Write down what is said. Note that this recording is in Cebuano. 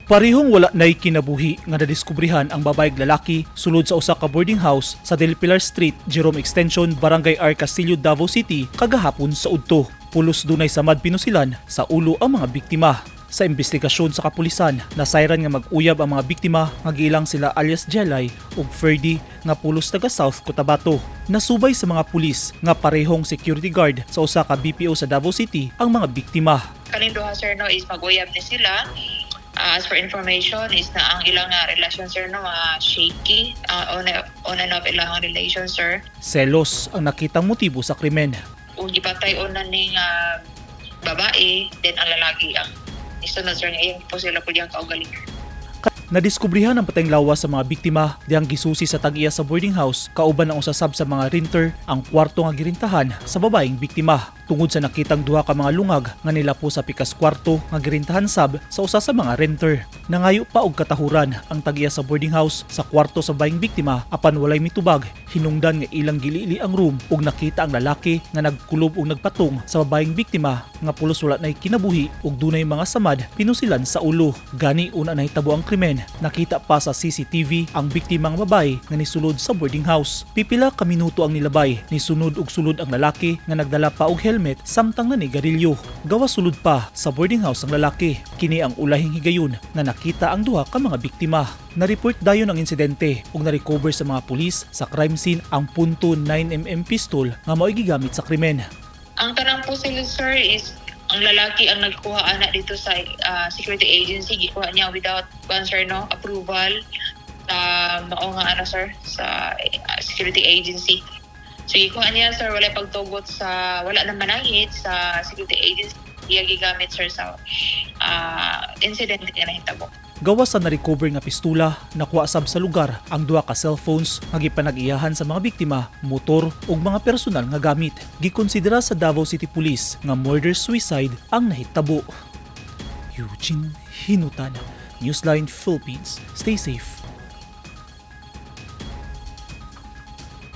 Parehong wala nay kinabuhi nga nadiskubrihan ang babae ug lalaki sulod sa usa ka boarding house sa Del Pilar Street, Jerome Extension, Barangay R. Castillo, Davao City kagahapon sa udto. Pulos dunay samad pinusilan sa ulo ang mga biktima. Sa investigasyon sa kapulisan, nasayran nga mag-uyab ang mga biktima nga giilang sila alias Jelay ug Ferdy nga pulos taga South Cotabato. Nasubay sa mga pulis nga parehong security guard sa usa ka BPO sa Davao City ang mga biktima. Kaning duha, sir, no, is mag-uyab ni sila. As for information is na ang ilang relasyon, sir, no, shaky, on and off ilang relation, sir. Selos ang nakitang motibo sa krimen. Ug gipatay una ning babae, then ang lalaki ang isunod, sir, nga iyang po sila po diyang kaugalingon. Nadiskubrihan ang patayng lawas sa mga biktima dihang gisusi sa tag-iya sa boarding house kauban ang usa sab sa mga renter ang kwarto nga girintahan sa babaeng biktima. Tungod sa nakitang duha ka mga lungag nga nilapo sa pikas kwarto nga girintahan sab sa usa sa mga renter. Nangayo pa og katahuran ang tag-iya sa boarding house sa kwarto sa babaeng biktima apan walay mitubag, hinungdan nga ilang gilili ang room ug nakita ang lalaki nga nagkulob og nagpatong sa babaeng biktima nga pulos wala nay kinabuhi ug dunay mga samad pinusilan sa ulo. Gani una nahitabo ang krimen, nakita pa sa CCTV ang biktimang babae nga nisulod sa boarding house. Pipila ka minuto ang nilabay, nisunod og sulod ang lalaki nga nagdala pa og helmet samtang nanigarilyo. Gawas sulod pa sa boarding house ang lalaki. Kini ang ulahing higayon nga nakita ang duha ka mga biktima. Na-report dayon ang insidente ug na-recover sa mga pulis sa crime scene ang .9 mm pistol nga mao'y gigamit sa krimen. Ang tanang po sila, sir, is ang lalaki ang nagkuha ana dito sa security agency. Gikuha niya without kuan, sir, no, approval sa mao nga ano, sir, sa security agency. So gikuha niya, sir, wala pagtugot sa, wala na manangit sa security agency, iya gigamit, sir, sa incident nga nahitabo. Gawas sa na-recover nga pistula, nakuha sab sa lugar ang duha ka cellphones nga gipanag-iyahan sa mga biktima, motor ug mga personal nga gamit. Gikonsidera sa Davao City Police nga murder-suicide ang nahitabo. Eugene Hinutan, Newsline Philippines. Stay safe.